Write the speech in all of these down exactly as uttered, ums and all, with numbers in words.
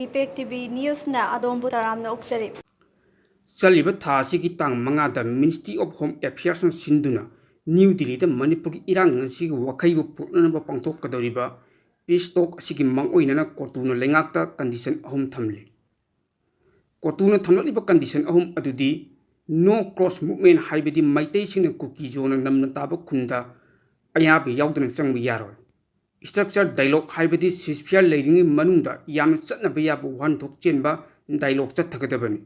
Impact T V ꯅ꯭ꯌꯨꯁꯅ ꯑꯗꯣꯝꯕꯨ ꯇꯔꯥꯝꯅ ꯑꯣꯛꯆꯔꯤ꯫ ꯆꯠꯂꯤꯕ ꯊꯥ ꯑꯁꯤꯒꯤ ꯇꯥꯡ ꯃꯉꯥꯗ Ministry of Home Affairsꯅ ꯁꯤꯟꯗꯨꯅ ꯅ꯭ꯌꯨ ꯗꯤꯜꯂꯤꯗ ꯃꯅꯤꯄꯨꯔꯒꯤ ꯏꯔꯥꯡ ꯑꯁꯤꯒꯤ ꯋꯥꯈꯩꯕꯨ ꯄꯨꯔꯛꯅꯅꯕ ꯄꯥꯡꯊꯣꯛꯀꯗꯧꯔꯤꯕ peace talk ꯑꯁꯤꯒꯤ ꯃꯥꯡꯑꯣꯏꯅꯅ ꯀꯣꯇꯨꯅ ꯂꯩꯉꯥꯛꯇ condition ꯑꯍꯨꯝ ꯊꯝꯂꯤ꯫ ꯀꯣꯇꯨꯅ ꯊꯝꯂꯛꯂꯤꯕ condition ꯑꯍꯨꯝ ꯑꯗꯨꯗꯤ no cross movement, ꯍꯥꯏꯕꯗꯤ ꯃꯩꯇꯩꯁꯤꯡꯅ ꯀꯨꯀꯤ-ꯖꯣꯅ ꯅꯝꯅ ꯇꯥꯕ ꯈꯨꯟꯗ ꯑꯌꯥꯕ ꯌꯥꯎꯗꯅ ꯆꯪꯕ ꯌꯥꯔꯣꯏ꯫ Structure dialogue, ꯍꯥꯏꯕꯗꯤ ceasefire ꯂꯩꯔꯤꯉꯩ ꯃꯅꯨꯡꯗ ꯌꯥꯝꯅ ꯆꯠꯅꯕ ꯌꯥꯕ ꯋꯥꯍꯟꯊꯣꯛ ꯆꯦꯟꯕ dialogue ꯆꯠꯊꯒꯗꯕꯅꯤ꯫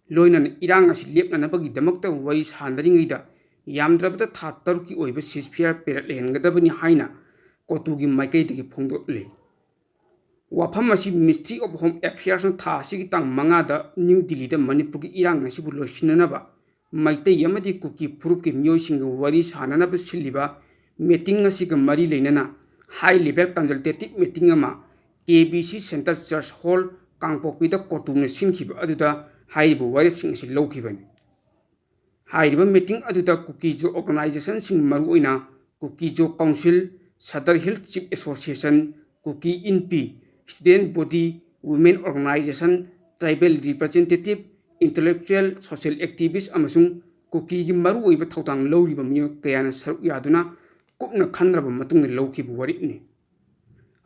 ꯂꯣꯏꯅꯅ ꯏꯔꯥꯡ ꯑꯁꯤ ꯂꯦꯞꯅꯅꯕꯒꯤꯗꯃꯛꯇ ꯋꯥꯔꯤ ꯁꯥꯅꯔꯤꯉꯩꯗ ꯌꯥꯝꯗ꯭ꯔꯕꯗ ꯊꯥ ꯇꯔꯨꯛꯀꯤ ꯑꯣꯏꯕ ceasefire period ꯂꯩꯍꯟꯒꯗꯕꯅꯤ ꯍꯥꯏꯅ ꯀꯣꯇꯨꯒꯤ ꯃꯥꯏꯀꯩꯗꯒꯤ ꯐꯣꯡꯗꯣꯛꯂꯤ꯫ ꯋꯥꯐꯝ ꯑꯁꯤ Ministry of Home Affairsꯅ ꯊꯥ ꯑꯁꯤꯒꯤ ꯇꯥꯡ ꯃꯉꯥꯗ ꯅ꯭ꯌꯨ ꯗꯤꯜꯂꯤꯗ ꯃꯅꯤꯄꯨꯔꯒꯤ ꯏꯔꯥꯡ ꯑꯁꯤꯕꯨ ꯂꯣꯏꯁꯤꯟꯅꯅꯕ ꯃꯩꯇꯩ ꯑꯃꯗꯤ ꯀꯨꯀꯤ ꯐꯨꯔꯨꯞꯀꯤ ꯃꯤꯑꯣꯏꯁꯤꯡꯒ ꯋꯥꯔꯤ ꯁꯥꯅꯅꯕ ꯁꯤꯜꯂꯤꯕ meeting ꯑꯁꯤꯒ ꯃꯔꯤ ꯂꯩꯅꯅ high level consultative meeting ꯑꯃ ꯀꯦ B C Centre Church Hall, ꯀꯥꯡꯄꯣꯛꯄꯤꯗ ꯀꯣꯇꯨꯅ ꯁꯤꯟꯈꯤꯕ ꯑꯗꯨꯗ ꯍꯥꯏꯔꯤꯕ ꯋꯥꯔꯦꯞꯁꯤꯡ ꯑꯁꯤ ꯂꯧꯈꯤꯕꯅꯤ꯫ ꯍꯥꯏꯔꯤꯕ meeting ꯑꯗꯨꯗ ꯀꯨꯀꯤ-ꯖꯣ organisationꯁꯤꯡ, ꯃꯔꯨꯑꯣꯏꯅ ꯀꯨꯀꯤ-ꯖꯣ Council, Sadar Hill Chief Association, Kuki Inpi, Student Body, Women Organisation, Tribal Representative, Intellectual, Social Activist ꯑꯃꯁꯨꯡ ꯀꯨꯀꯤꯒꯤ ꯃꯔꯨꯑꯣꯏꯕ ꯊꯧꯗꯥꯡ ꯂꯧꯔꯤꯕ ꯃꯤꯑꯣꯏ ꯀꯌꯥꯅ ꯁꯔꯨꯛ ꯌꯥꯗꯨꯅ ꯀꯨꯞꯅ ꯈꯟꯅꯔꯕ ꯃꯇꯨꯡꯗ ꯂꯧꯈꯤꯕ ꯋꯥꯔꯦꯞꯅꯤ꯫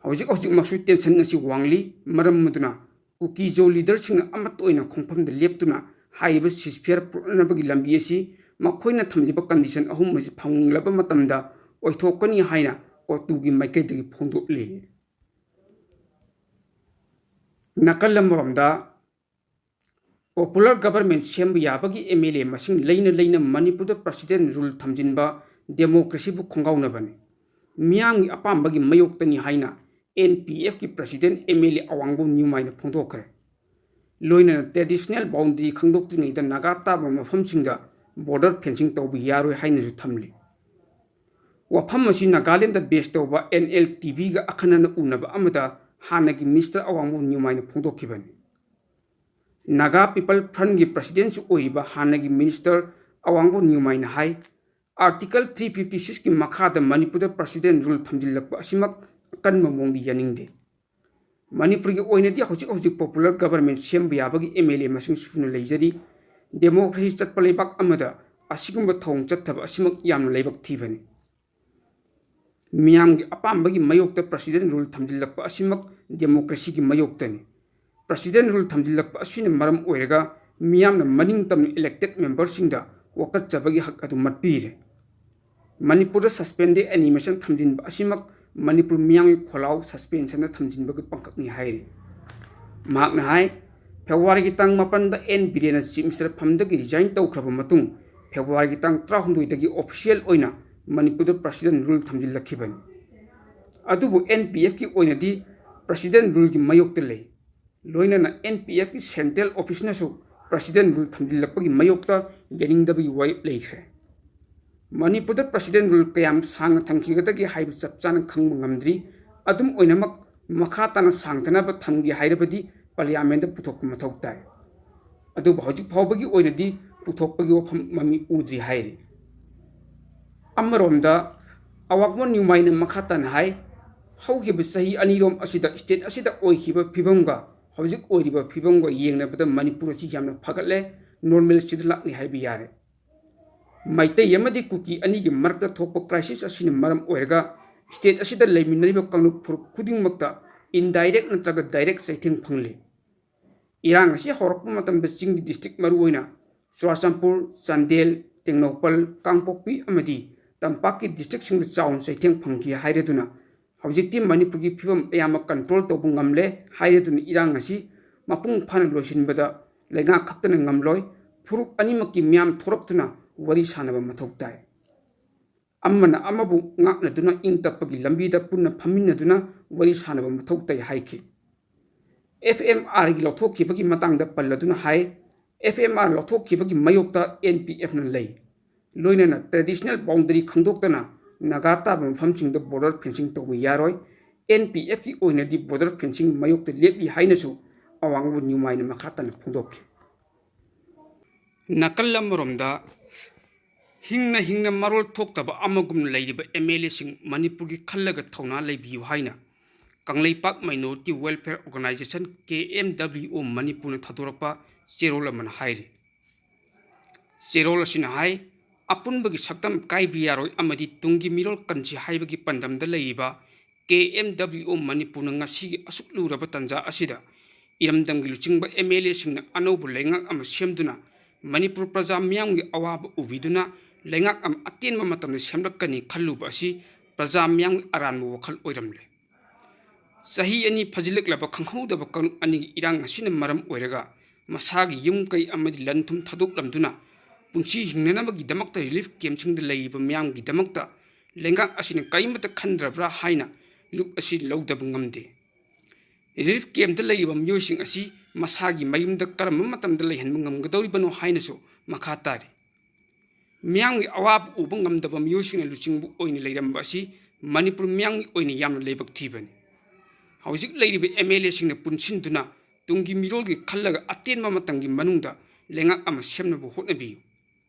ꯍꯧꯖꯤꯛ ꯍꯧꯖꯤꯛꯃꯛꯁꯨ tension ꯑꯁꯤ ꯋꯥꯡꯂꯤ꯫ ꯃꯔꯝ ꯑꯗꯨꯅ ꯀꯨꯀꯤ-ꯖꯣ leaderꯁꯤꯡꯅ ꯑꯃꯠꯇ ꯑꯣꯏꯅ ꯈꯣꯡꯐꯝꯗ ꯂꯦꯞꯇꯨꯅ ꯍꯥꯏꯔꯤꯕ ceasefire ꯄꯨꯔꯛꯅꯅꯕꯒꯤ ꯂꯝꯕꯤ ꯑꯁꯤ ꯃꯈꯣꯏꯅ ꯊꯝꯂꯤꯕ condition ꯑꯍꯨꯝ ꯑꯁꯤ ꯐꯪꯂꯕ ꯃꯇꯝꯗ ꯑꯣꯏꯊꯣꯛꯀꯅꯤ ꯍꯥꯏꯅ ꯀꯣꯇꯨꯒꯤ ꯃꯥꯏꯀꯩꯗꯒꯤ ꯐꯣꯡꯗꯣꯛꯂꯤ꯫ ꯅꯥꯀꯜ ꯑꯃꯔꯣꯝꯗ, popular government ꯁꯦꯝꯕ ꯌꯥꯕꯒꯤ M L A ꯃꯁꯤꯡ ꯂꯩꯅ ꯂꯩꯅ ꯃꯅꯤꯄꯨꯔꯗ President rule ꯊꯝꯖꯤꯟꯕ democracyꯕꯨ ꯈꯣꯡꯒꯥꯎꯅꯕꯅꯤ, ꯃꯤꯌꯥꯝꯒꯤ ꯑꯄꯥꯝꯕꯒꯤ ꯃꯥꯌꯣꯛꯇꯅꯤ ꯍꯥꯏꯅ N P Fꯀꯤ President M L A ꯑꯋꯥꯡꯕꯝ ꯅ꯭ꯌꯨꯃꯥꯏꯅ ꯐꯣꯡꯗꯣꯛꯈ꯭ꯔꯦ꯫ ꯂꯣꯏꯅꯅ traditional boundary ꯈꯪꯗꯣꯛꯇ꯭ꯔꯤꯉꯩꯗ ꯅꯥꯒꯥ ꯇꯥꯕ ꯃꯐꯝꯁꯤꯡꯗ border fencing ꯇꯧꯕ ꯌꯥꯔꯣꯏ ꯍꯥꯏꯅꯁꯨ ꯊꯝꯂꯤ꯫ ꯋꯥꯐꯝ ꯑꯁꯤ ꯅꯥꯒꯥꯂꯦꯟꯗ base ꯇꯧꯕ N L T Vꯒ ꯑꯈꯟꯅꯅ ꯎꯅꯕ ꯑꯃꯗ ꯍꯥꯟꯅꯒꯤ minister ꯑꯋꯥꯡꯕꯝ ꯅ꯭ꯌꯨꯃꯥꯏꯅ ꯐꯣꯡꯗꯣꯛꯈꯤꯕꯅꯤ꯫ Naga People Frontꯒꯤ Presidentꯁꯨ ꯑꯣꯏꯔꯤꯕ ꯍꯥꯟꯅꯒꯤ minister ꯑꯋꯥꯡꯕꯝ ꯅ꯭ꯌꯨꯃꯥꯏꯅ ꯍꯥꯏ, Article three fifty sixꯀꯤ ꯃꯈꯥꯗ ꯃꯅꯤꯄꯨꯔꯗ President rule ꯊꯝꯖꯤꯜꯂꯛꯄ ꯑꯁꯤꯃꯛ ꯑꯀꯟꯕ ꯃꯑꯣꯡꯗ ꯌꯥꯅꯤꯡꯗꯦ꯫ ꯃꯅꯤꯄꯨꯔꯒꯤ ꯑꯣꯏꯅꯗꯤ ꯍꯧꯖꯤꯛ ꯍꯧꯖꯤꯛ popular government ꯁꯦꯝꯕ ꯌꯥꯕꯒꯤ M L A ꯃꯁꯤꯡ ꯁꯨꯅ ꯂꯩꯖꯔꯤ꯫ Democracy ꯆꯠꯄ ꯂꯩꯕꯥꯛ ꯑꯃꯗ ꯑꯁꯤꯒꯨꯝꯕ ꯊꯧꯑꯣꯡ ꯆꯠꯊꯕ ꯑꯁꯤꯃꯛ ꯌꯥꯝꯅ ꯂꯥꯏꯕꯛ ꯊꯤꯕꯅꯤ꯫ ꯃꯤꯌꯥꯝꯒꯤ ꯑꯄꯥꯝꯕꯒꯤ ꯃꯥꯌꯣꯛꯇ President Rule ꯊꯝꯖꯤꯜꯂꯛꯄ ꯑꯁꯤꯃꯛ democracyꯒꯤ ꯃꯥꯌꯣꯛꯇꯅꯤ꯫ President Rule ꯊꯝꯖꯤꯜꯂꯛꯄ ꯑꯁꯤꯅ ꯃꯔꯝ ꯑꯣꯏꯔꯒ ꯃꯤꯌꯥꯝꯅ ꯃꯅꯤꯡ ꯇꯝꯅ elected memberꯁꯤꯡꯗ ꯋꯥꯀꯠꯆꯕꯒꯤ ꯍꯛ ꯑꯗꯨ ꯃꯠꯄꯤꯔꯦ꯫ ꯃꯅꯤꯄꯨꯔꯗ suspended animation ꯊꯝꯖꯤꯟꯕ ꯑꯁꯤꯃꯛ ꯃꯅꯤꯄꯨꯔ ꯃꯤꯌꯥꯝꯒꯤ ꯈꯣꯜꯂꯥꯎ suspensionꯗ ꯊꯝꯖꯤꯟꯕꯒꯤ ꯄꯥꯡꯈꯛꯅꯤ ꯍꯥꯏꯔꯤ꯫ ꯃꯍꯥꯛꯅ ꯍꯥꯏ, ꯐꯦꯕ꯭ꯔꯨꯋꯥꯔꯤꯒꯤ ꯇꯥꯡ ꯃꯥꯄꯟꯗ N ꯕꯤꯔꯦꯟꯅ Chief Minister ꯐꯝꯗꯒꯤ resign ꯇꯧꯈ꯭ꯔꯕ ꯃꯇꯨꯡ, ꯐꯦꯕ꯭ꯔꯨꯋꯥꯔꯤꯒꯤ ꯇꯥꯡ ꯇꯔꯥꯍꯨꯝꯗꯣꯏꯗꯒꯤ official ꯑꯣꯏꯅ ꯃꯅꯤꯄꯨꯔꯗ President Rule ꯊꯝꯖꯤꯜꯂꯛꯈꯤꯕꯅꯤ꯫ ꯑꯗꯨꯕꯨ N P Fꯀꯤ ꯑꯣꯏꯅꯗꯤ President Ruleꯒꯤ ꯃꯥꯌꯣꯛꯇ ꯂꯩ꯫ ꯂꯣꯏꯅꯅ N P Fꯀꯤ central officeꯅꯁꯨ President Rule ꯊꯝꯖꯤꯜꯂꯛꯄꯒꯤ ꯃꯥꯌꯣꯛꯇ ꯌꯥꯅꯤꯡꯗꯕꯒꯤ ꯋꯥꯔꯦꯞ ꯂꯩꯈ꯭ꯔꯦ꯫ ꯃꯅꯤꯄꯨꯔꯗ President Rule ꯀꯌꯥꯝ ꯁꯥꯡꯅ ꯊꯝꯈꯤꯒꯗꯒꯦ ꯍꯥꯏꯕ ꯆꯞ ꯆꯥꯅ ꯈꯪꯕ ꯉꯝꯗ꯭ꯔꯤ꯫ ꯑꯗꯨꯝ ꯑꯣꯏꯅꯃꯛ, ꯃꯈꯥ ꯇꯥꯅ ꯁꯥꯡꯊꯅꯕ ꯊꯝꯒꯦ ꯍꯥꯏꯔꯕꯗꯤ Parliamentꯇ ꯄꯨꯊꯣꯛꯄ ꯃꯊꯧ ꯇꯥꯏ꯫ ꯑꯗꯨꯕꯨ ꯍꯧꯖꯤꯛ ꯐꯥꯎꯕꯒꯤ ꯑꯣꯏꯅꯗꯤ ꯄꯨꯊꯣꯛꯄꯒꯤ ꯋꯥꯐꯝ ꯃꯃꯤ ꯎꯗ꯭ꯔꯤ ꯍꯥꯏꯔꯤ꯫ ꯑꯃꯔꯣꯝꯗ, ꯑꯋꯥꯡꯕ ꯅ꯭ꯌꯨꯃꯥꯏꯅ ꯃꯈꯥ ꯇꯥꯅ ꯍꯥꯏ, ꯍꯧꯈꯤꯕ ꯆꯍꯤ ꯑꯅꯤꯔꯣꯝ ꯑꯁꯤꯗ state ꯑꯁꯤꯗ ꯑꯣꯏꯈꯤꯕ ꯐꯤꯕꯝꯒ ꯍꯧꯖꯤꯛ ꯑꯣꯏꯔꯤꯕ ꯐꯤꯕꯝꯒ ꯌꯦꯡꯅꯕꯗ ꯃꯅꯤꯄꯨꯔ ꯑꯁꯤ ꯌꯥꯝꯅ ꯐꯒꯠꯂꯦ, normalcyꯗ ꯂꯥꯛꯂꯦ ꯍꯥꯏꯕ ꯌꯥꯔꯦ꯫ ꯃꯩꯇꯩ ꯑꯃꯗꯤ ꯀꯨꯀꯤ ꯑꯅꯤꯒꯤ ꯃꯔꯛꯇ ꯊꯣꯛꯄ crisis ꯑꯁꯤꯅ ꯃꯔꯝ ꯑꯣꯏꯔꯒ state ꯑꯁꯤꯗ ꯂꯩꯃꯤꯟꯅꯔꯤꯕ ꯀꯥꯡꯂꯨꯞ ꯐꯨꯔꯨꯞ ꯈꯨꯗꯤꯡꯃꯛꯇ indirect ꯅꯠꯇ꯭ꯔꯒ direct ꯆꯩꯊꯦꯡ ꯐꯪꯂꯤ꯫ ꯏꯔꯥꯡ ꯑꯁꯤ ꯍꯧꯔꯛꯄ ꯃꯇꯝꯗ ꯆꯤꯡꯒꯤ district, ꯃꯔꯨꯑꯣꯏꯅ ꯆꯨꯔꯥꯆꯥꯟꯄꯨꯔ, ꯆꯥꯟꯗꯦꯜ, ꯇꯦꯡꯅꯧꯄꯜ, ꯀꯥꯡꯄꯣꯛꯄꯤ ꯑꯃꯗꯤ ꯇꯝꯄꯥꯛꯀꯤ districtꯁꯤꯡꯗ ꯆꯥꯎꯅ ꯆꯩꯊꯦꯡ ꯐꯪꯈꯤ ꯍꯥꯏꯔꯗꯨꯅ, ꯍꯧꯖꯤꯛꯇꯤ ꯃꯅꯤꯄꯨꯔꯒꯤ ꯐꯤꯕꯝ ꯑꯌꯥꯝꯕ control ꯇꯧꯕ ꯉꯝꯂꯦ ꯍꯥꯏꯔꯗꯨꯅ, ꯏꯔꯥꯡ ꯑꯁꯤ ꯃꯄꯨꯡ ꯐꯥꯅ ꯂꯣꯏꯁꯤꯟꯕꯗ ꯂꯩꯉꯥꯛ ꯈꯛꯇꯅ ꯉꯝꯂꯣꯏ꯫ ꯐꯨꯔꯨꯞ ꯑꯅꯤꯃꯛꯀꯤ ꯃꯤꯌꯥꯝ ꯊꯣꯔꯛꯇꯨꯅ ꯋꯥꯔꯤ ꯁꯥꯅꯕ ꯃꯊꯧ ꯇꯥꯏ꯫ ꯑꯃꯅ ꯑꯃꯕꯨ ꯉꯥꯛꯅꯗꯨꯅ ꯏꯪ ꯇꯞꯄꯒꯤ ꯂꯝꯕꯤꯗ ꯄꯨꯟꯅ ꯐꯝꯃꯤꯟꯅꯗꯨꯅ ꯋꯥꯔꯤ ꯁꯥꯅꯕ ꯃꯊꯧ ꯇꯥꯏ ꯍꯥꯏꯈꯤ꯫ F M Rꯒꯤ ꯂꯧꯊꯣꯛꯈꯤꯕꯒꯤ ꯃꯇꯥꯡꯗ ꯄꯜꯂꯗꯨꯅ ꯍꯥꯏ, F M R ꯂꯧꯊꯣꯛꯈꯤꯕꯒꯤ ꯃꯥꯌꯣꯛꯇ N P Fꯅ ꯂꯩ꯫ ꯂꯣꯏꯅꯅ traditional boundary ꯈꯪꯗꯣꯛꯇꯅ ꯅꯥꯒꯥ ꯇꯥꯕ ꯃꯐꯝꯁꯤꯡꯗ border fencing ꯇꯧꯕ ꯌꯥꯔꯣꯏ꯫ N P Fꯀꯤ ꯑꯣꯏꯅꯗꯤ border fencing ꯃꯥꯌꯣꯛꯇ ꯂꯦꯞꯂꯤ ꯍꯥꯏꯅꯁꯨ ꯑꯋꯥꯡꯕ ꯅ꯭ꯌꯨꯃꯥꯏꯅ ꯃꯈꯥ ꯇꯥꯅ ꯐꯣꯡꯗꯣꯛꯈꯤ꯫ ꯅꯥꯀꯜ ꯑꯃꯔꯣꯝꯗ, ꯍꯤꯡꯅ ꯍꯤꯡꯅ ꯃꯔꯣꯜ ꯊꯣꯛꯇꯕ ꯑꯃꯒꯨꯝꯅ ꯂꯩꯔꯤꯕ M L Aꯁꯤꯡ ꯃꯅꯤꯄꯨꯔꯒꯤ ꯈꯜꯂꯒ ꯊꯧꯅꯥ ꯂꯩꯕꯤꯌꯨ ꯍꯥꯏꯅ Kangleipak Minority Welfare Organisation, K M W O ꯃꯅꯤꯄꯨꯔꯅ ꯊꯥꯗꯣꯔꯛꯄ ꯆꯦꯔꯣꯜ ꯑꯃꯅ ꯍꯥꯏꯔꯤ꯫ ꯆꯦꯔꯣꯜ ꯑꯁꯤꯅ ꯍꯥꯏ, ꯑꯄꯨꯟꯕꯒꯤ ꯁꯛꯇꯝ ꯀꯥꯏꯕ ꯌꯥꯔꯣꯏ ꯑꯃꯗꯤ ꯇꯨꯡꯒꯤ ꯃꯤꯔꯣꯜ ꯀꯟꯁꯤ ꯍꯥꯏꯕꯒꯤ ꯄꯥꯟꯗꯝꯗ ꯂꯩꯔꯤꯕ K M W O ꯃꯅꯤꯄꯨꯔꯅ ꯉꯁꯤꯒꯤ ꯑꯁꯨꯛ ꯂꯨꯔꯕ ꯇꯥꯟꯖꯥ ꯑꯁꯤꯗ ꯏꯔꯝꯗꯝꯒꯤ ꯂꯨꯆꯤꯡꯕ M L Aꯁꯤꯡꯅ ꯑꯅꯧꯕ ꯂꯩꯉꯥꯛ ꯑꯃ ꯁꯦꯝꯗꯨꯅ ꯃꯅꯤꯄꯨꯔ ꯄ꯭ꯔꯖꯥ ꯃꯤꯌꯥꯝꯒꯤ ꯑꯋꯥꯕ ꯎꯕꯤꯗꯨꯅ ꯂꯩꯉꯥꯛ ꯑꯃ ꯑꯇꯦꯟꯕ ꯃꯇꯝꯗ ꯁꯦꯝꯂꯛꯀꯅꯤ ꯈꯜꯂꯨꯕ ꯑꯁꯤ ꯄ꯭ꯔꯖꯥ ꯃꯤꯌꯥꯝꯒꯤ ꯑꯔꯥꯟꯕ ꯋꯥꯈꯜ ꯑꯣꯏꯔꯝꯂꯦ꯫ ꯆꯍꯤ ꯑꯅꯤ ꯐꯥꯖꯤꯜꯂꯛꯂꯕ ꯈꯪꯍꯧꯗꯕ ꯀꯥꯡꯂꯨꯞ ꯑꯅꯤꯒꯤ ꯏꯔꯥꯡ ꯑꯁꯤꯅ ꯃꯔꯝ ꯑꯣꯏꯔꯒ ꯃꯁꯥꯒꯤ ꯌꯨꯝ ꯀꯩ ꯑꯃꯗꯤ ꯂꯟ ꯊꯨꯝ ꯊꯥꯗꯣꯛꯂꯝꯗꯨꯅ ꯄꯨꯟꯁꯤ ꯍꯤꯡꯅꯅꯕꯒꯤꯗꯃꯛꯇ relief campꯁꯤꯡꯗ ꯂꯩꯔꯤꯕ ꯃꯤꯌꯥꯝꯒꯤꯗꯃꯛꯇ ꯂꯩꯉꯥꯛ ꯑꯁꯤꯅ ꯀꯔꯤꯃꯠꯇ ꯈꯟꯗ꯭ꯔꯕ꯭ꯔꯥ ꯍꯥꯏꯅ ꯂꯨꯛ ꯑꯁꯤ ꯂꯧꯗꯕ ꯉꯝꯗꯦ꯫ Relief campꯇ ꯂꯩꯔꯤꯕ ꯃꯤꯑꯣꯏꯁꯤꯡ ꯑꯁꯤ ꯃꯁꯥꯒꯤ ꯃꯌꯨꯝꯗ ꯀꯔꯝꯕ ꯃꯇꯝꯗ ꯂꯩꯍꯟꯕ ꯉꯝꯒꯗꯧꯔꯤꯕꯅꯣ ꯍꯥꯏꯅꯁꯨ ꯃꯈꯥ ꯇꯥꯔꯤ꯫ ꯃꯤꯌꯥꯝꯒꯤ ꯑꯋꯥꯕ ꯎꯕ ꯉꯝꯗꯕ ꯃꯤꯑꯣꯏꯁꯤꯡꯅ ꯂꯨꯆꯤꯡꯕ ꯑꯣꯏꯅ ꯂꯩꯔꯝꯕ ꯑꯁꯤ ꯃꯅꯤꯄꯨꯔ ꯃꯤꯌꯥꯝꯒꯤ ꯑꯣꯏꯅ ꯌꯥꯝꯅ ꯂꯥꯏꯕꯛ ꯊꯤꯕꯅꯤ꯫ ꯍꯧꯖꯤꯛ ꯂꯩꯔꯤꯕ M L Aꯁꯤꯡꯅ ꯄꯨꯟꯁꯤꯟꯗꯨꯅ ꯇꯨꯡꯒꯤ ꯃꯤꯔꯣꯜꯒꯤ ꯈꯜꯂꯒ ꯑꯇꯦꯟꯕ ꯃꯇꯝꯒꯤ ꯃꯅꯨꯡꯗ ꯂꯩꯉꯥꯛ ꯑꯃ ꯁꯦꯝꯅꯕ ꯍꯣꯠꯅꯕꯤꯌꯨ꯫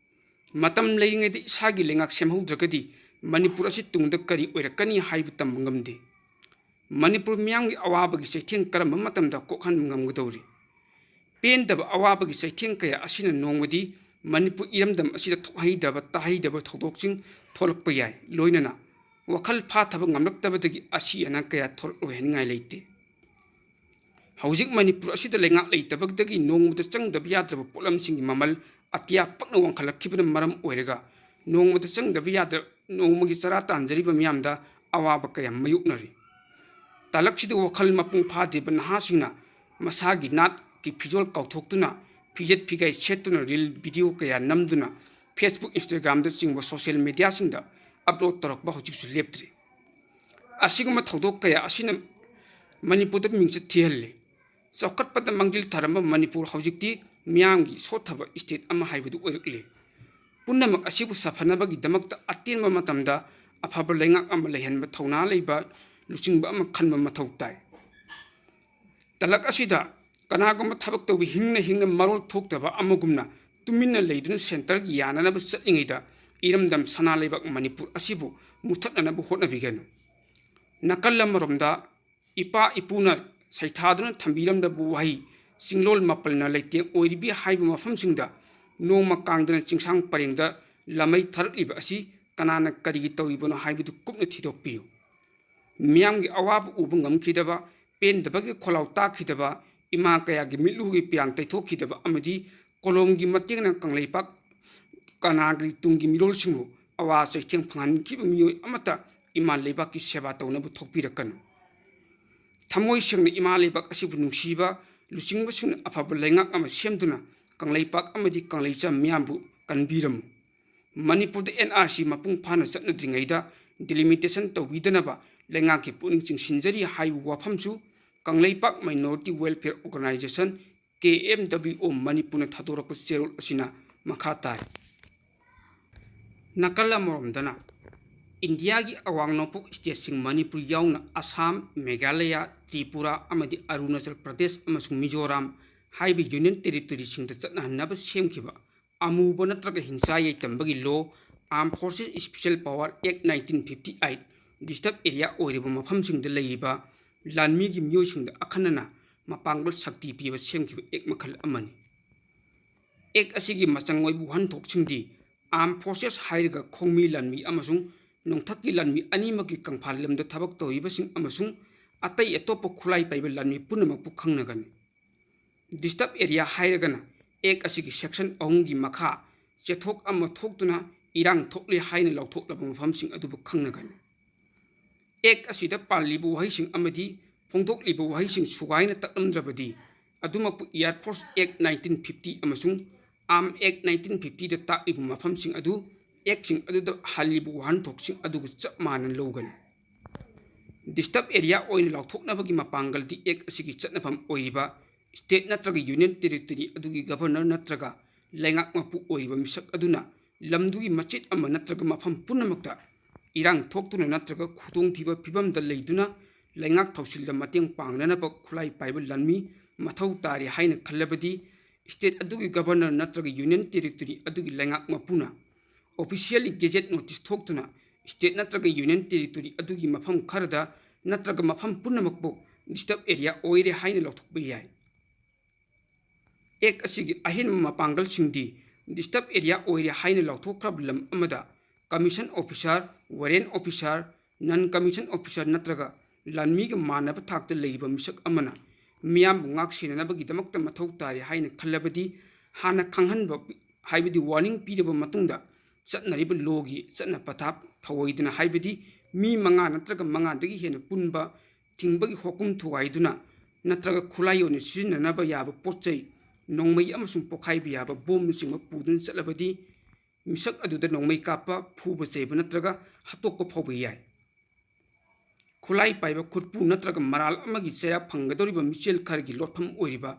ꯃꯇꯝ ꯂꯩꯔꯤꯉꯩꯗ ꯏꯁꯥꯒꯤ ꯂꯩꯉꯥꯛ ꯁꯦꯝꯍꯧꯗ꯭ꯔꯒꯗꯤ ꯃꯅꯤꯄꯨꯔ ꯑꯁꯤ ꯇꯨꯡꯗ ꯀꯔꯤ ꯑꯣꯏꯔꯛꯀꯅꯤ ꯍꯥꯏꯕ ꯇꯝꯕ ꯉꯝꯗꯦ꯫ ꯃꯅꯤꯄꯨꯔ ꯃꯤꯌꯥꯝꯒꯤ ꯑꯋꯥꯕꯒꯤ ꯆꯩꯊꯦꯡ ꯀꯔꯝꯕ ꯃꯇꯝꯗ ꯀꯣꯛꯍꯟꯕ ꯉꯝꯒꯗꯧꯔꯤ? ꯄꯦꯟꯗꯕ ꯑꯋꯥꯕꯒꯤ ꯆꯩꯊꯦꯡ ꯀꯌꯥ ꯑꯁꯤꯅ ꯅꯣꯡꯃꯗꯤ ꯃꯅꯤꯄꯨꯔ ꯏꯔꯝꯗꯝ ꯑꯁꯤꯗ ꯊꯣꯛꯍꯩꯗꯕ ꯇꯥꯍꯩꯗꯕ ꯊꯧꯗꯣꯛꯁꯤꯡ ꯊꯣꯛꯂꯛꯄ ꯌꯥꯏ, ꯂꯣꯏꯅꯅ ꯋꯥꯈꯜ ꯐꯥꯊꯕ ꯉꯝꯂꯛꯇꯕꯗꯒꯤ ꯑꯁꯤ ꯑꯅꯥ ꯀꯌꯥ ꯊꯣꯛꯂꯛꯂꯣꯏ ꯍꯥꯏꯅꯤꯡꯉꯥꯏ ꯂꯩꯇꯦ꯫ ꯍꯧꯖꯤꯛ ꯃꯅꯤꯄꯨꯔ ꯑꯁꯤꯗ ꯂꯩꯉꯥꯛ ꯂꯩꯇꯕꯗꯒꯤ ꯅꯣꯡꯃꯗ ꯆꯪꯗꯕ ꯌꯥꯗ꯭ꯔꯕ ꯄꯣꯠꯂꯝꯁꯤꯡꯒꯤ ꯃꯃꯜ ꯑꯇꯤꯌꯥ ꯄꯛꯅ ꯋꯥꯡꯈꯠꯂꯛꯈꯤꯕꯅ ꯃꯔꯝ ꯑꯣꯏꯔꯒ ꯅꯣꯡꯃꯗ ꯆꯪꯗꯕ ꯌꯥꯗ꯭ꯔ-, ꯅꯣꯡꯃꯒꯤ ꯆꯔꯥ ꯇꯥꯟꯖꯔꯤꯕ ꯃꯤꯌꯥꯝꯗ ꯑꯋꯥꯕ ꯀꯌꯥ ꯃꯥꯌꯣꯛꯅꯔꯤ꯫ ꯇꯥꯂꯛꯁꯤꯗ ꯋꯥꯈꯜ ꯃꯄꯨꯡ ꯐꯥꯗ꯭ꯔꯤꯕ ꯅꯍꯥꯁꯤꯡꯅ ꯃꯁꯥꯒꯤ ꯅꯥꯠꯀꯤ ꯐꯤꯖꯣꯜ ꯀꯥꯎꯊꯣꯛꯇꯨꯅ ꯐꯤꯖꯦꯠ ꯐꯤꯒꯥꯏ ꯁꯦꯠꯇꯨꯅ reel video ꯀꯌꯥ ꯅꯝꯗꯨꯅ Facebook, Instagramꯗ ꯆꯤꯡꯕ social mediaꯁꯤꯡꯗ upload ꯇꯧꯔꯛꯄ ꯍꯧꯖꯤꯛꯁꯨ ꯂꯦꯞꯇ꯭ꯔꯤ꯫ ꯑꯁꯤꯒꯨꯝꯕ ꯊꯧꯗꯣꯛ ꯀꯌꯥ ꯑꯁꯤꯅ ꯃꯅꯤꯄꯨꯔꯗ ꯃꯤꯡꯆꯠ ꯊꯤꯍꯜꯂꯤ꯫ ꯆꯥꯎꯈꯠꯄꯗ ꯃꯥꯡꯖꯤꯜ ꯊꯥꯔꯝꯕ ꯃꯅꯤꯄꯨꯔ ꯍꯧꯖꯤꯛꯇꯤ ꯃꯤꯌꯥꯝꯒꯤ ꯁꯣꯠꯊꯕ state ꯑꯃ ꯍꯥꯏꯕꯗꯨ ꯑꯣꯏꯔꯛꯂꯦ꯫ ꯄꯨꯝꯅꯃꯛ ꯑꯁꯤꯕꯨ ꯁꯥꯐꯅꯕꯒꯤꯗꯃꯛꯇ ꯑꯇꯦꯟꯕ ꯃꯇꯝꯗ ꯑꯐꯕ ꯂꯩꯉꯥꯛ ꯑꯃ ꯂꯩꯍꯟꯕ ꯊꯧꯅꯥ ꯂꯩꯕ ꯂꯨꯆꯤꯡꯕ ꯑꯃ ꯈꯟꯕ ꯃꯊꯧ ꯇꯥꯏ꯫ ꯇꯂꯛ ꯑꯁꯤꯗ ꯀꯅꯥꯒꯨꯝꯕ ꯊꯕꯛ ꯇꯧꯕꯤ ꯍꯤꯡꯅ ꯍꯤꯡꯅ ꯃꯔꯣꯜ ꯊꯣꯛꯇꯕ ꯑꯃꯒꯨꯝꯅ ꯇꯨꯃꯤꯟꯅ ꯂꯩꯗꯨꯅ centreꯒꯤ ꯌꯥꯅꯅꯕ ꯆꯠꯂꯤꯉꯩꯗ ꯏꯔꯝꯗꯝ ꯁꯅꯥ ꯂꯩꯕꯥꯛ ꯃꯅꯤꯄꯨꯔ ꯑꯁꯤꯕꯨ ꯃꯨꯊꯠꯅꯅꯕ ꯍꯣꯠꯅꯕꯤꯒꯅꯨ꯫ ꯅꯥꯀꯜ ꯑꯃꯔꯣꯝꯗ ꯏꯄꯥ ꯏꯄꯨꯅ ꯁꯩꯊꯥꯗꯨꯅ ꯊꯝꯕꯤꯔꯝꯂꯕ ꯋꯥꯍꯩ, ꯆꯤꯡꯂꯣꯜ ꯃꯥꯄꯜꯅ ꯂꯩꯇꯦꯡ ꯑꯣꯏꯔꯤꯕꯤ ꯍꯥꯏꯕ ꯃꯐꯝꯁꯤꯡꯗ ꯅꯣꯡꯃ ꯀꯥꯡꯗꯅ ꯆꯤꯡꯁꯥꯡ ꯄꯔꯦꯡꯗ ꯂꯥꯃꯩ ꯊꯥꯔꯛꯂꯤꯕ ꯑꯁꯤ ꯀꯅꯥꯅ ꯀꯔꯤꯒꯤ ꯇꯧꯔꯤꯕꯅꯣ ꯍꯥꯏꯕꯗꯨ ꯀꯨꯞꯅ ꯊꯤꯗꯣꯛꯄꯤꯌꯨ꯫ ꯃꯤꯌꯥꯝꯒꯤ ꯑꯋꯥꯕ ꯎꯕ ꯉꯝꯈꯤꯗꯕ, ꯄꯦꯟꯗꯕꯒꯤ ꯈꯣꯜꯂꯥꯎ ꯇꯥꯈꯤꯗꯕ, ꯏꯃꯥ ꯀꯌꯥꯒꯤ ꯃꯤꯠꯂꯨꯒꯤ ꯄꯤꯔꯥꯡ ꯇꯩꯊꯣꯛꯈꯤꯗꯕ ꯑꯃꯗꯤ ꯀꯣꯂꯣꯝꯒꯤ ꯃꯇꯦꯡꯅ ꯀꯪꯂꯩꯄꯥꯛ ꯀꯅꯥꯒꯤ ꯇꯨꯡꯒꯤ ꯃꯤꯔꯣꯜꯁꯤꯡꯕꯨ ꯑꯋꯥ ꯆꯩꯊꯦꯡ ꯐꯪꯍꯟꯈꯤꯕ ꯃꯤꯑꯣꯏ ꯑꯃꯠꯇ ꯏꯃꯥ ꯂꯩꯕꯥꯛꯀꯤ ꯁꯦꯕꯥ ꯇꯧꯅꯕ ꯊꯣꯛꯄꯤꯔꯛꯀꯅꯨ꯫ ꯊꯃꯣꯏ ꯁꯦꯡꯅ ꯏꯃꯥ ꯂꯩꯕꯥꯛ ꯑꯁꯤꯕꯨ ꯅꯨꯡꯁꯤꯕ ꯂꯨꯆꯤꯡꯕꯁꯤꯡꯅ ꯑꯐꯕ ꯂꯩꯉꯥꯛ ꯑꯃ ꯁꯦꯝꯗꯨꯅ ꯀꯪꯂꯩꯄꯥꯛ ꯑꯃꯗꯤ ꯀꯪꯂꯩꯆꯥ ꯃꯤꯌꯥꯝꯕꯨ ꯀꯟꯕꯤꯔꯝꯃꯨ꯫ ꯃꯅꯤꯄꯨꯔꯗ ꯑꯦꯟ ꯑꯥꯔ ꯁꯤ ꯃꯄꯨꯡ ꯐꯥꯅ ꯆꯠꯅꯗ꯭ꯔꯤꯉꯩꯗ ꯗꯤꯂꯤꯃꯤꯇꯦꯁꯟ ꯇꯧꯕꯤꯗꯅꯕ ꯂꯩꯉꯥꯛꯀꯤ ꯄꯨꯛꯅꯤꯡ ꯆꯤꯡꯁꯤꯟꯖꯔꯤ ꯍꯥꯏꯕ ꯋꯥꯐꯝꯁꯨ ꯀꯪꯂꯩꯄꯥꯛ ꯃꯥꯏꯅꯣꯔꯤꯇꯤ ꯋꯦꯜꯐꯤꯌꯔ ꯑꯣꯔꯒꯅꯥꯏꯖꯦꯁꯟ, ꯀꯦ ꯑꯦꯝ ꯗꯕ꯭ꯂꯤꯎ ꯑꯣ ꯃꯅꯤꯄꯨꯔꯅ ꯊꯥꯗꯣꯔꯛꯄ ꯆꯦꯔꯣꯜ ꯑꯁꯤꯅ ꯃꯈꯥ ꯇꯥꯏ꯫ ꯅꯥꯀꯜ ꯑꯃꯔꯣꯝꯗꯅ ꯏꯟꯗꯤꯌꯥꯒꯤ ꯑꯋꯥꯡ ꯅꯣꯡꯄꯣꯛ ꯁ꯭ꯇꯦꯠꯁꯤꯡ ꯃꯅꯤꯄꯨꯔ ꯌꯥꯎꯅ ꯑꯁꯥꯝ, ꯃꯦꯘꯥꯂꯌꯥ, ꯇ꯭ꯔꯤꯄꯨꯔꯥ ꯑꯃꯗꯤ ꯑꯔꯨꯅꯥꯆꯜ ꯄ꯭ꯔꯗꯦꯁ ꯑꯃꯁꯨꯡ ꯃꯤꯖꯣꯔꯥꯝ ꯍꯥꯏꯕ ꯌꯨꯅꯤꯌꯟ ꯇꯦꯔꯤꯇꯣꯔꯤꯁꯤꯡꯗ ꯆꯠꯅꯍꯟꯅꯕ ꯁꯦꯝꯈꯤꯕ ꯑꯃꯨꯕ ꯅꯠꯇ꯭ꯔꯒ ꯍꯤꯡꯆꯥ ꯌꯩꯇꯝꯕꯒꯤ ꯂꯣ, Armed Forces Special Power Act nineteen fifty eight, ꯗꯤꯁꯇꯔꯕ ꯑꯦꯔꯤꯌꯥ ꯑꯣꯏꯔꯤꯕ ꯃꯐꯝꯁꯤꯡꯗ ꯂꯩꯔꯤꯕ ꯂꯥꯟꯃꯤꯒꯤ ꯃꯤꯑꯣꯏꯁꯤꯡꯗ ꯑꯈꯟꯅꯅ ꯃꯄꯥꯡꯒꯜ ꯁꯛꯇꯤ ꯄꯤꯕ ꯁꯦꯝꯈꯤꯕ ꯑꯦꯛ ꯃꯈꯜ ꯑꯃꯅꯤ꯫ ꯑꯦꯛ ꯑꯁꯤꯒꯤ ꯃꯆꯪ ꯑꯣꯏꯕ ꯋꯥꯍꯟꯊꯣꯛꯁꯤꯡꯗꯤ Armed Forces ꯍꯥꯏꯔꯒ ꯈꯣꯡꯃꯤ ꯂꯥꯟꯃꯤ ꯑꯃꯁꯨꯡ ꯅꯣꯡꯊꯛꯀꯤ ꯂꯥꯟꯃꯤ ꯑꯅꯤꯃꯛꯀꯤ ꯀꯪꯐꯥꯜ ꯂꯝꯗ ꯊꯕꯛ ꯇꯧꯔꯤꯕꯁꯤꯡ ꯑꯃꯁꯨꯡ ꯑꯇꯩ ꯑꯇꯣꯞꯄ ꯈꯨꯠꯂꯥꯏ ꯄꯥꯏꯕ ꯂꯥꯟꯃꯤ ꯄꯨꯝꯅꯃꯛꯄꯨ ꯈꯪꯅꯒꯅꯤ꯫ ꯗꯤꯁꯇꯔꯕ ꯑꯦꯔꯤꯌꯥ ꯍꯥꯏꯔꯒꯅ ꯑꯦꯛ ꯑꯁꯤꯒꯤ ꯁꯦꯛꯁꯟ ꯑꯍꯨꯝꯒꯤ ꯃꯈꯥ ꯆꯦꯊꯣꯛ ꯑꯃ ꯊꯣꯛꯇꯨꯅ ꯏꯔꯥꯡ ꯊꯣꯛꯂꯦ ꯍꯥꯏꯅ ꯂꯥꯎꯊꯣꯛꯂꯕ ꯃꯐꯝꯁꯤꯡ ꯑꯗꯨꯕꯨ ꯈꯪꯅꯒꯅꯤ꯫ ꯑꯦꯛ ꯑꯁꯤꯗ ꯄꯥꯜꯂꯤꯕ ꯋꯥꯍꯩꯁꯤꯡ ꯑꯃꯗꯤ ꯐꯣꯡꯗꯣꯛꯂꯤꯕ ꯋꯥꯍꯩꯁꯤꯡ ꯁꯨꯒꯥꯏꯅ ꯇꯛꯂꯝꯗ꯭ꯔꯕꯗꯤ ꯑꯗꯨꯃꯛꯄꯨ Air Force Act nineteen fifty ꯑꯃꯁꯨꯡ Arm Act nineteen fiftyꯗ ꯇꯥꯛꯂꯤꯕ ꯃꯐꯝꯁꯤꯡ ꯑꯗꯨ ꯑꯦꯛꯁꯤꯡ ꯑꯗꯨꯗ ꯍꯜꯂꯤꯕ ꯋꯥꯍꯟꯊꯣꯛꯁꯤꯡ ꯑꯗꯨꯒ ꯆꯞ ꯃꯥꯟꯅꯅ ꯂꯧꯒꯅꯤ꯫ ꯗꯤꯁꯇꯔꯕ ꯑꯦꯔꯤꯌꯥ ꯑꯣꯏꯅ ꯂꯥꯎꯊꯣꯛꯅꯕꯒꯤ ꯃꯄꯥꯡꯒꯜꯗꯤ ꯑꯦꯛ ꯑꯁꯤꯒꯤ ꯆꯠꯅꯐꯝ ꯑꯣꯏꯔꯤꯕ ꯁ꯭ꯇꯦꯠ ꯅꯠꯇ꯭ꯔꯒ ꯌꯨꯅꯤꯌꯟ ꯇꯦꯔꯤꯇꯣꯔꯤ ꯑꯗꯨꯒꯤ ꯒꯚꯔꯅꯔ ꯅꯠꯇ꯭ꯔꯒ ꯂꯩꯉꯥꯛ ꯃꯄꯨ ꯑꯣꯏꯔꯤꯕ ꯃꯤꯁꯛ ꯑꯗꯨꯅ ꯂꯝꯗꯨꯒꯤ ꯃꯆꯦꯠ ꯑꯃ ꯅꯠꯇ꯭ꯔꯒ ꯃꯐꯝ ꯄꯨꯝꯅꯃꯛꯇ ꯏꯔꯥꯡ ꯊꯣꯛꯇꯨꯅ ꯅꯠꯇ꯭ꯔꯒ ꯈꯨꯗꯣꯡꯊꯤꯕ ꯐꯤꯕꯝꯗ ꯂꯩꯗꯨꯅ ꯂꯩꯉꯥꯛ ꯊꯧꯁꯤꯜꯗ ꯃꯇꯦꯡ ꯄꯥꯡꯅꯅꯕ ꯈꯨꯠꯂꯥꯏ ꯄꯥꯏꯕ ꯂꯥꯟꯃꯤ ꯃꯊꯧ ꯇꯥꯔꯤ ꯍꯥꯏꯅ ꯈꯜꯂꯕꯗꯤ, ꯁ꯭ꯇꯦꯠ ꯑꯗꯨꯒꯤ ꯒꯚꯔꯅꯔ ꯅꯠꯇ꯭ꯔꯒ ꯌꯨꯅꯤꯌꯟ ꯇꯦꯔꯤꯇꯣꯔꯤ ꯑꯗꯨꯒꯤ ꯂꯩꯉꯥꯛ ꯃꯄꯨꯅ ꯑꯣꯐꯤꯁꯤꯌꯦꯜꯂꯤ ꯒꯦꯖꯦꯠ ꯅꯣꯇꯤꯁ ꯊꯣꯛꯇꯨꯅ ꯁ꯭ꯇꯦꯠ ꯅꯠꯇ꯭ꯔꯒ ꯌꯨꯅꯤꯌꯟ ꯇꯦꯔꯤꯇꯣꯔꯤ ꯑꯗꯨꯒꯤ ꯃꯐꯝ ꯈꯔꯗ ꯅꯠꯇ꯭ꯔꯒ ꯃꯐꯝ ꯄꯨꯝꯅꯃꯛꯄꯨ disturb area ꯑꯣꯏꯔꯦ ꯍꯥꯏꯅ ꯂꯥꯎꯊꯣꯛꯄ ꯌꯥꯏ꯫ Act ꯑꯁꯤꯒꯤ ꯑꯍꯦꯟꯕ ꯃꯄꯥꯡꯒꯜꯁꯤꯡꯗꯤ disturb area ꯑꯣꯏꯔꯦ ꯍꯥꯏꯅ ꯂꯥꯎꯊꯣꯛꯈ꯭ꯔꯕ ꯂꯝ ꯑꯃꯗ commission officer, warrant officer, non commission officer ꯅꯠꯇ꯭ꯔꯒ ꯂꯥꯟꯃꯤꯒ ꯃꯥꯟꯅꯕ ꯊꯥꯛꯇ ꯂꯩꯔꯤꯕ ꯃꯤꯁꯛ ꯑꯃꯅ ꯃꯤꯌꯥꯝꯕꯨ ꯉꯥꯛ ꯁꯦꯟꯅꯅꯕꯒꯤꯗꯃꯛꯇ ꯃꯊꯧ ꯇꯥꯔꯦ ꯍꯥꯏꯅ ꯈꯜꯂꯕꯗꯤ, ꯍꯥꯟꯅ ꯈꯪꯍꯟꯕ ꯍꯥꯏꯕꯗꯤ warning ꯄꯤꯔꯕ ꯃꯇꯨꯡꯗ ꯆꯠꯅꯔꯤꯕ lawꯒꯤ ꯆꯠꯅ ꯄꯊꯥꯞ ꯊꯧꯑꯣꯏꯗꯅ ꯍꯥꯏꯕꯗꯤ ꯃꯤ ꯃꯉꯥ ꯅꯠꯇ꯭ꯔꯒ ꯃꯉꯥꯗꯒꯤ ꯍꯦꯟꯅ ꯄꯨꯟꯕ ꯊꯤꯡꯕꯒꯤ ꯍꯣꯀꯨꯝ ꯊꯨꯒꯥꯏꯗꯨꯅ ꯅꯠꯇ꯭ꯔꯒ ꯈꯨꯠꯂꯥꯏ ꯑꯣꯏꯅ ꯁꯤꯖꯤꯟꯅꯅꯕ ꯌꯥꯕ ꯄꯣꯠ ꯆꯩ, ꯅꯣꯡꯃꯩ ꯑꯃꯁꯨꯡ ꯄꯣꯈꯥꯏꯕ ꯌꯥꯕ ꯕꯣꯝꯅꯆꯤꯡꯕ ꯄꯨꯗꯨꯅ ꯆꯠꯂꯕꯗꯤ, ꯃꯤꯁꯛ ꯑꯗꯨꯗ ꯅꯣꯡꯃꯩ ꯀꯥꯞꯄ, ꯐꯨꯕ ꯆꯩꯕ ꯅꯠꯇ꯭ꯔꯒ ꯍꯥꯠꯇꯣꯛꯄ ꯐꯥꯎꯕ ꯌꯥꯏ꯫ ꯈꯨꯠꯂꯥꯏ ꯄꯥꯏꯕ ꯈꯨꯠꯄꯨ ꯅꯠꯇ꯭ꯔꯒ ꯃꯔꯥꯜ ꯑꯃꯒꯤ ꯆꯩꯔꯥꯛ ꯐꯪꯒꯗꯧꯔꯤꯕ ꯃꯤꯆꯦꯜ ꯈꯔꯒꯤ ꯂꯣꯠꯐꯝ ꯑꯣꯏꯔꯤꯕ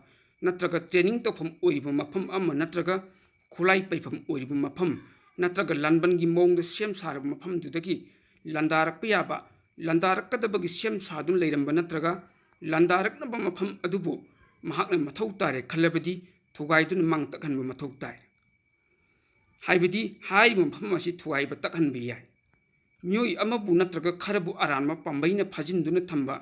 ꯅꯠꯇ꯭ꯔꯒ training ꯇꯧꯐꯝ ꯑꯣꯏꯔꯤꯕ ꯃꯐꯝ ꯑꯃ ꯅꯠꯇ꯭ꯔꯒ ꯈꯨꯠꯂꯥꯏ ꯄꯩꯐꯝ ꯑꯣꯏꯔꯤꯕ ꯃꯐꯝ ꯅꯠꯇ꯭ꯔꯒ ꯂꯥꯟꯕꯟꯒꯤ ꯃꯑꯣꯡꯗ ꯁꯦꯝ ꯁꯥꯔꯕ ꯃꯐꯝꯗꯨꯗꯒꯤ ꯂꯥꯟꯗꯥꯔꯛꯄ ꯌꯥꯕ, ꯂꯥꯟꯗꯥꯔꯛꯀꯗꯕꯒꯤ ꯁꯦꯝ ꯁꯥꯗꯨꯅ ꯂꯩꯔꯝꯕ ꯅꯠꯇ꯭ꯔꯒ ꯂꯥꯟꯗꯥꯔꯛꯅꯕ ꯃꯐꯝ ꯑꯗꯨꯕꯨ ꯃꯍꯥꯛꯅ ꯃꯊꯧ ꯇꯥꯔꯦ ꯈꯜꯂꯕꯗꯤ ꯊꯨꯒꯥꯏꯗꯨꯅ ꯃꯥꯡ ꯇꯥꯛꯍꯟꯕ ꯃꯊꯧ ꯇꯥꯏ꯫ ꯍꯥꯏꯕꯗꯤ ꯍꯥꯏꯔꯤꯕ ꯃꯐꯝ ꯑꯁꯤ ꯊꯨꯒꯥꯏꯕ ꯇꯥꯛꯍꯟꯕ ꯌꯥꯏ꯫ ꯃꯤꯑꯣꯏ ꯑꯃꯕꯨ ꯅꯠꯇ꯭ꯔꯒ ꯈꯔꯕꯨ ꯑꯔꯥꯟꯕ ꯄꯥꯝꯕꯩꯅ ꯐꯥꯖꯤꯟꯗꯨꯅ ꯊꯝꯕ,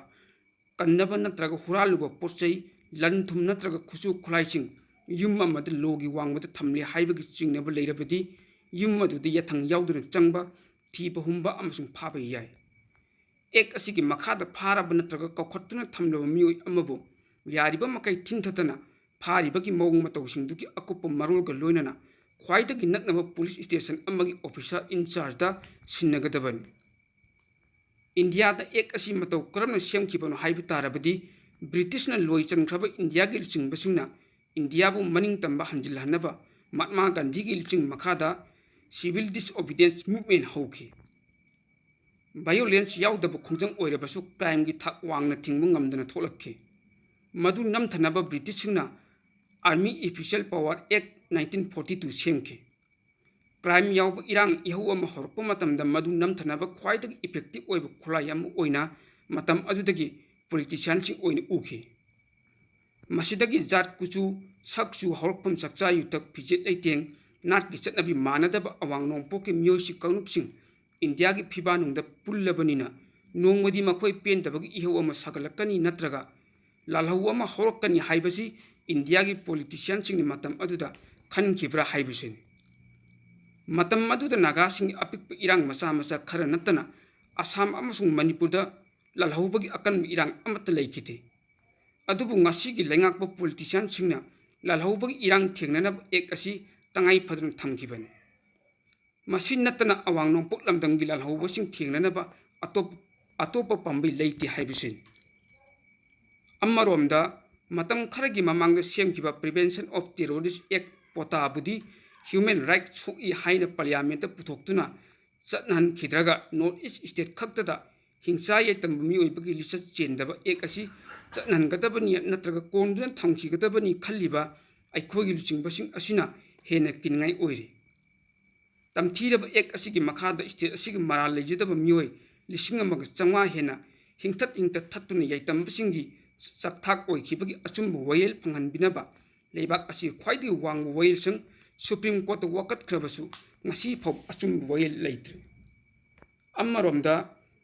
ꯀꯟꯅꯕ ꯅꯠꯇ꯭ꯔꯒ ꯍꯨꯔꯥꯜꯂꯨꯕ ꯄꯣꯠ ꯆꯩ, ꯂꯟ ꯊꯨꯝ ꯅꯠꯇ꯭ꯔꯒ ꯈꯨꯠꯁꯨ ꯈꯨꯠꯂꯥꯏꯁꯤꯡ ꯌꯨꯝ ꯑꯃꯗ lawꯒꯤ ꯋꯥꯡꯃꯗ ꯊꯝꯂꯦ ꯍꯥꯏꯕꯒꯤ ꯆꯤꯡꯅꯕ ꯂꯩꯔꯕꯗꯤ, ꯌꯨꯝ ꯑꯗꯨꯗ ꯌꯥꯊꯪ ꯌꯥꯎꯗꯨꯅ ꯆꯪꯕ, ꯊꯤꯕ ꯍꯨꯝꯕ ꯑꯃꯁꯨꯡ ꯐꯥꯕ ꯌꯥꯏ꯫ Act ꯑꯁꯤꯒꯤ ꯃꯈꯥꯗ ꯐꯥꯔꯕ ꯅꯠꯇ꯭ꯔꯒ ꯀꯧꯈꯠꯇꯨꯅ ꯊꯝꯂꯕ ꯃꯤꯑꯣꯏ ꯑꯃꯕꯨ ꯌꯥꯔꯤꯕ ꯃꯈꯩ ꯊꯤꯡꯊꯗꯅ ꯐꯥꯔꯤꯕꯒꯤ ꯃꯑꯣꯡ ꯃꯇꯧꯁꯤꯡꯗꯨꯒꯤ ꯑꯀꯨꯞꯄ ꯃꯔꯣꯜꯒ ꯂꯣꯏꯅꯅ ꯈ꯭ꯋꯥꯏꯗꯒꯤ ꯅꯛꯅꯕ police station ꯑꯃꯒꯤ officer in chargeꯗ ꯁꯤꯟꯅꯒꯗꯕꯅꯤ꯫ ꯏꯟꯗꯤꯌꯥꯗ Act ꯑꯁꯤ ꯃꯇꯧ ꯀꯔꯝꯅ ꯁꯦꯝꯈꯤꯕꯅꯣ ꯍꯥꯏꯕ ꯇꯥꯔꯕꯗꯤ, ꯕ꯭ꯔꯤꯇꯤꯁꯅ ꯂꯣꯏ ꯆꯟꯈ꯭ꯔꯕ ꯏꯟꯗꯤꯌꯥꯒꯤ ꯂꯨꯆꯤꯡꯕꯁꯤꯡꯅ ꯏꯟꯗꯤꯌꯥꯕꯨ ꯃꯅꯤꯡ ꯇꯝꯕ ꯍꯟꯖꯤꯜꯍꯟꯅꯕ ꯃꯍꯥꯠꯃꯥ ꯒꯥꯟꯙꯤꯒꯤ ꯂꯨꯆꯤꯡ ꯃꯈꯥꯗ civil disobedience movement ꯍꯧꯈꯤ꯫ Violence ꯌꯥꯎꯗꯕ ꯈꯣꯡꯖꯪ ꯑꯣꯏꯔꯕꯁꯨ crimeꯒꯤ ꯊꯥꯛ ꯋꯥꯡꯅ ꯊꯤꯡꯕ ꯉꯝꯗꯅ ꯊꯣꯛꯂꯛꯈꯤ꯫ ꯃꯗꯨ ꯅꯝꯊꯅꯕ ꯕ꯭ꯔꯤꯇꯤꯁꯁꯤꯡꯅ Army Special Power Act nineteen forty two ꯁꯦꯝꯈꯤ꯫ Crime ꯌꯥꯎꯕ ꯏꯔꯥꯡ ꯏꯍꯧ ꯑꯃ ꯍꯧꯔꯛꯄ ꯃꯇꯝꯗ ꯃꯗꯨ ꯅꯝꯊꯅꯕ ꯈ꯭ꯋꯥꯏꯗꯒꯤ effective ꯑꯣꯏꯕ ꯈꯨꯠꯂꯥꯏ ꯑꯃ ꯑꯣꯏꯅ ꯃꯇꯝ ꯑꯗꯨꯗꯒꯤ politicianꯁꯤꯡ ꯑꯣꯏꯅ ꯎꯈꯤ꯫ ꯃꯁꯤꯗꯒꯤ ꯖꯥꯠ ꯀꯨꯆꯨ, ꯁꯛ ꯆꯨ, ꯍꯧꯔꯛꯐꯝ, ꯆꯥꯛꯆꯥ ꯌꯨꯊꯛ, ꯐꯤꯖꯦꯠ ꯂꯩꯇꯦꯡ, ꯅꯥꯠꯀꯤ ꯆꯠꯅꯕꯤ ꯃꯥꯟꯅꯗꯕ ꯑꯋꯥꯡ ꯅꯣꯡꯄꯣꯛꯀꯤ ꯃꯤꯑꯣꯏꯁꯤꯡ ꯀꯥꯡꯂꯨꯞꯁꯤꯡ ꯏꯟꯗꯤꯌꯥꯒꯤ ꯐꯤꯕꯥꯟꯅꯨꯡꯗ ꯄꯨꯜꯂꯕꯅꯤꯅ ꯅꯣꯡꯃꯗꯤ ꯃꯈꯣꯏ ꯄꯦꯟꯗꯕꯒꯤ ꯏꯍꯧ ꯑꯃ ꯁꯥꯒꯠꯂꯛꯀꯅꯤ ꯅꯠꯇ꯭ꯔꯒ ꯂꯥꯜꯍꯧ ꯑꯃ ꯍꯧꯔꯛꯀꯅꯤ ꯍꯥꯏꯕꯁꯤ ꯏꯟꯗꯤꯌꯥꯒꯤ ꯄꯣꯂꯤꯇꯤꯁꯤꯌꯥꯟꯁꯤꯡꯅ ꯃꯇꯝ ꯑꯗꯨꯗ ꯈꯟꯈꯤꯕ꯭ꯔꯥ ꯍꯥꯏꯕꯁꯤꯅꯤ꯫ ꯃꯇꯝ ꯑꯗꯨꯗ ꯅꯥꯒꯥꯁꯤꯡꯒꯤ ꯑꯄꯤꯛꯄ ꯏꯔꯥꯡ ꯃꯆꯥ ꯃꯆꯥ ꯈꯔ ꯅꯠꯇꯅ ꯑꯁꯥꯝ ꯑꯃꯁꯨꯡ ꯃꯅꯤꯄꯨꯔꯗ ꯂꯥꯜꯍꯧꯕꯒꯤ ꯑꯀꯟꯕ ꯏꯔꯥꯡ ꯑꯃꯠꯇ ꯂꯩꯈꯤꯗꯦ꯫ ꯑꯗꯨꯕꯨ ꯉꯁꯤꯒꯤ ꯂꯩꯉꯥꯛꯄ ꯄꯣꯂꯤꯇꯤꯁꯤꯌꯥꯟꯁꯤꯡꯅ ꯂꯥꯜꯍꯧꯕꯒꯤ ꯏꯔꯥꯡ ꯊꯦꯡꯅꯅꯕ ꯑꯦꯛ ꯑꯁꯤ ꯇꯉꯥꯏ ꯐꯗꯅ ꯊꯝꯈꯤꯕꯅꯤ꯫ ꯃꯁꯤ ꯅꯠꯇꯅ ꯑꯋꯥꯡ ꯅꯣꯡꯄꯣꯛ ꯂꯝꯗꯝꯒꯤ ꯂꯥꯜꯍꯧꯕꯁꯤꯡ ꯊꯦꯡꯅꯅꯕ ꯑꯇꯣꯞ-, ꯑꯇꯣꯞꯄ ꯄꯥꯝꯕꯩ ꯂꯩꯇꯦ ꯍꯥꯏꯕꯁꯤꯅꯤ꯫ ꯑꯃꯔꯣꯝꯗ, ꯃꯇꯝ ꯈꯔꯒꯤ ꯃꯃꯥꯡꯗ ꯁꯦꯝꯈꯤꯕ Prevention of Terrorist Act, ꯄꯣꯇꯥꯕꯨꯗꯤ human right ꯁꯣꯛꯏ ꯍꯥꯏꯅ ꯄꯥꯔꯂꯤꯌꯥꯃꯦꯟꯠꯇ ꯄꯨꯊꯣꯛꯇꯨꯅ ꯆꯠꯅꯍꯟꯈꯤꯗ꯭ꯔꯒ, ꯅꯣꯔꯠ ꯏꯁ ꯁ꯭ꯇꯦꯠ ꯈꯛꯇꯗ ꯍꯤꯡꯆꯥ ꯌꯥꯏꯇꯝꯕ ꯃꯤꯑꯣꯏꯕꯒꯤ ꯂꯤꯆꯠ ꯆꯦꯟꯗꯕ ꯑꯦꯛ ꯑꯁꯤ ꯆꯠꯅꯍꯟꯒꯗꯕꯅꯤ ꯅꯠꯇ꯭ꯔꯒ ꯀꯣꯟꯗꯨꯅ ꯊꯝꯈꯤꯒꯗꯕꯅꯤ ꯈꯜꯂꯤꯕ ꯑꯩꯈꯣꯏꯒꯤ ꯂꯨꯆꯤꯡꯕꯁꯤꯡ ꯑꯁꯤꯅ ꯍꯦꯟꯅ ꯀꯤꯅꯤꯡꯉꯥꯏ ꯑꯣꯏꯔꯤ꯫ ꯇꯝꯊꯤꯔꯕ ꯑꯦꯛ ꯑꯁꯤꯒꯤ ꯃꯈꯥꯗ ꯁ꯭ꯇꯦꯠ ꯑꯁꯤꯒꯤ ꯃꯔꯥꯜ ꯂꯩꯖꯗꯕ ꯃꯤꯑꯣꯏ ꯂꯤꯁꯤꯡ ꯑꯃꯒ ꯆꯥꯝꯃꯉꯥ ꯍꯦꯟꯅ ꯍꯤꯡꯊꯠ ꯍꯤꯡꯊꯠ ꯊꯠꯇꯨꯅ ꯌꯥꯏꯇꯝꯕꯁꯤꯡꯒꯤ ꯆꯥꯛꯊꯥꯛ ꯑꯣꯏꯈꯤꯕꯒꯤ ꯑꯆꯨꯝꯕ ꯋꯥꯌꯦꯜ ꯐꯪꯍꯟꯕꯤꯅꯕ ꯂꯩꯕꯥꯛ ꯑꯁꯤꯒꯤ ꯈ꯭ꯋꯥꯏꯗꯒꯤ ꯋꯥꯡꯕ ꯋꯥꯌꯦꯜꯁꯪ ꯁꯨꯄ꯭ꯔꯤꯝ ꯀꯣꯔꯠꯇ ꯋꯥꯀꯠꯈ꯭ꯔꯕꯁꯨ ꯉꯁꯤ ꯐꯥꯎꯕ ꯑꯆꯨꯝꯕ ꯋꯥꯌꯦꯜ ꯂꯩꯇ꯭ꯔꯤ꯫ ꯑꯃꯔꯣꯝꯗ,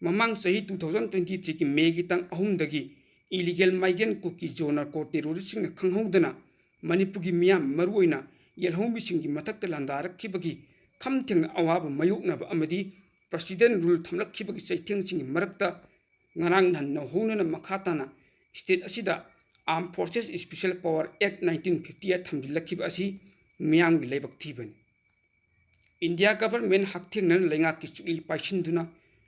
ꯃꯃꯥꯡ ꯆꯍꯤ two thousand twenty threeꯒꯤ ꯃꯦꯒꯤ ꯇꯥꯡ ꯑꯍꯨꯝꯗꯒꯤ ꯏꯂꯤꯒꯦꯜ ꯃꯥꯏꯒ꯭ꯔꯦꯟꯠ ꯀꯨꯀꯤ ꯖꯣ ꯅꯥꯔꯀꯣ ꯇꯦꯔꯣꯔꯤꯁꯁꯤꯡꯅ ꯈꯪꯍꯧꯗꯅ ꯃꯅꯤꯄꯨꯔꯒꯤ ꯃꯤꯌꯥꯝ, ꯃꯔꯨꯑꯣꯏꯅ ꯌꯦꯜꯍꯧꯃꯤꯁꯤꯡꯒꯤ ꯃꯊꯛꯇ ꯂꯥꯟꯗꯥꯔꯛꯈꯤꯕꯒꯤ ꯈꯝ ꯊꯦꯡꯅ ꯑꯋꯥꯕ ꯃꯥꯌꯣꯛꯅꯕ ꯑꯃꯗꯤ ꯄ꯭ꯔꯁꯤꯗꯦꯟꯠ ꯔꯨꯜ ꯊꯝꯂꯛꯈꯤꯕꯒꯤ ꯆꯩꯊꯦꯡꯁꯤꯡꯒꯤ ꯃꯔꯛꯇ ꯉꯔꯥꯡ ꯅꯍꯥꯟ ꯅꯧꯍꯧꯅꯅ ꯃꯈꯥ ꯇꯥꯅ ꯁ꯭ꯇꯦꯠ ꯑꯁꯤꯗ Armed Forces Special Power Act nineteen fifty eight ꯊꯝꯖꯤꯜꯂꯛꯈꯤꯕ ꯑꯁꯤ ꯃꯤꯌꯥꯝꯒꯤ ꯂꯥꯏꯕꯛ ꯊꯤꯕꯅꯤ꯫ ꯏꯟꯗꯤꯌꯥ ꯒꯚꯔꯟꯃꯦꯟꯠ ꯍꯛꯊꯦꯡꯅꯅ ꯂꯩꯉꯥꯛꯀꯤ ꯆꯨꯛꯂꯤ ꯄꯥꯏꯁꯤꯟꯗꯨꯅ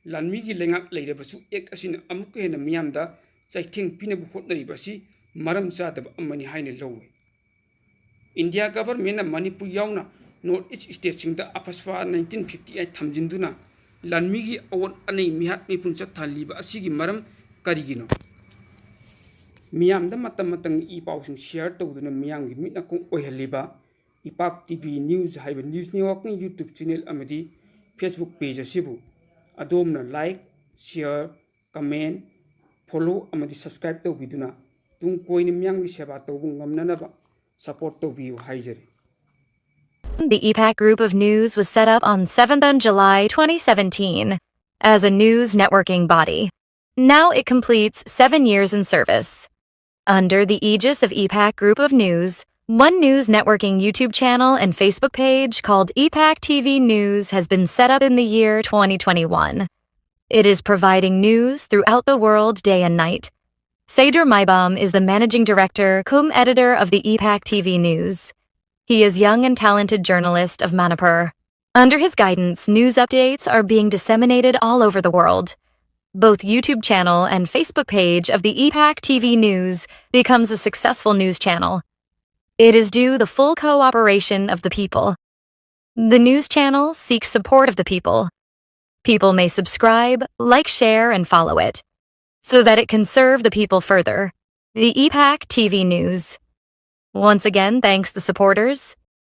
ꯂꯥꯟꯃꯤꯒꯤ ꯂꯩꯉꯥꯛ ꯂꯩꯔꯕꯁꯨ ꯑꯦꯛ ꯑꯁꯤꯅ ꯑꯃꯨꯛꯀ ꯍꯦꯟꯅ ꯃꯤꯌꯥꯝꯗ ꯆꯩꯊꯦꯡ ꯄꯤꯅꯕ ꯍꯣꯠꯅꯔꯤꯕ ꯑꯁꯤ ꯃꯔꯝ ꯆꯥꯗꯕ ꯑꯃꯅꯤ ꯍꯥꯏꯅ ꯂꯧꯏ꯫ ꯏꯟꯗꯤꯌꯥ ꯒꯚꯔꯟꯃꯦꯟꯠꯅ ꯃꯅꯤꯄꯨꯔ ꯌꯥꯎꯅ ꯅꯣꯔꯠ ꯏꯁ ꯁ꯭ꯇꯦꯠꯁꯤꯡꯗ ꯑꯐꯁꯄꯥ nineteen fifty eight ꯊꯝꯖꯤꯟꯗꯨꯅ ꯂꯥꯟꯃꯤꯒꯤ ꯑꯑꯣꯟ ꯑꯅꯩ ꯃꯤꯍꯥꯠ ꯃꯤꯄꯨꯟ ꯆꯠꯊꯍꯜꯂꯤꯕ ꯑꯁꯤꯒꯤ ꯃꯔꯝ ꯀꯔꯤꯒꯤꯅꯣ? ꯃꯤꯌꯥꯝꯗ ꯃꯇꯝ ꯃꯇꯝꯒꯤ ꯏ ꯄꯥꯎꯁꯤꯡ share ꯇꯧꯗꯨꯅ ꯃꯤꯌꯥꯝꯒꯤ ꯃꯤꯠ ꯅꯥꯀꯣꯡ ꯑꯣꯏꯍꯜꯂꯤꯕ ꯏꯄꯥꯛ ꯇꯤ ꯚꯤ News ꯍꯥꯏꯕ news networkꯀꯤ YouTube channel ꯑꯃꯗꯤ Facebook page ꯑꯁꯤꯕꯨ ꯑꯗꯣꯝꯅ like, share, comment, follow ꯑꯃꯗꯤ subscribe ꯇꯧꯕꯤꯗꯨꯅ ꯇꯨꯡ ꯀꯣꯏꯅ ꯃꯤꯌꯥꯝꯒꯤ ꯁꯦꯕꯥ ꯇꯧꯕ ꯉꯝꯅꯅꯕ support ꯇꯧꯕꯤꯌꯨ ꯍꯥꯏꯖꯔꯤ꯫ The EPAC Group of News was set up on seventh of July twenty seventeen. as a news networking body. Now it completes seven years in service. Under the aegis of E PAC Group of News, One News Networking YouTube channel and Facebook page called E PAC T V News has been set up in the year twenty twenty-one. It is providing news throughout the world day and night. Seydoor Maibam is the managing director cum editor of the E PAC T V News. He is young and talented journalist of Manipur. Under his guidance, news updates are being disseminated all over the world. Both YouTube channel and Facebook page of the E PAC T V News becomes a successful news channel. It is due the full cooperation of the people. The news channel seeks support of the people. People may subscribe, like, share, and follow it so that it can serve the people further. The E PAC T V News once again thanks the supporters.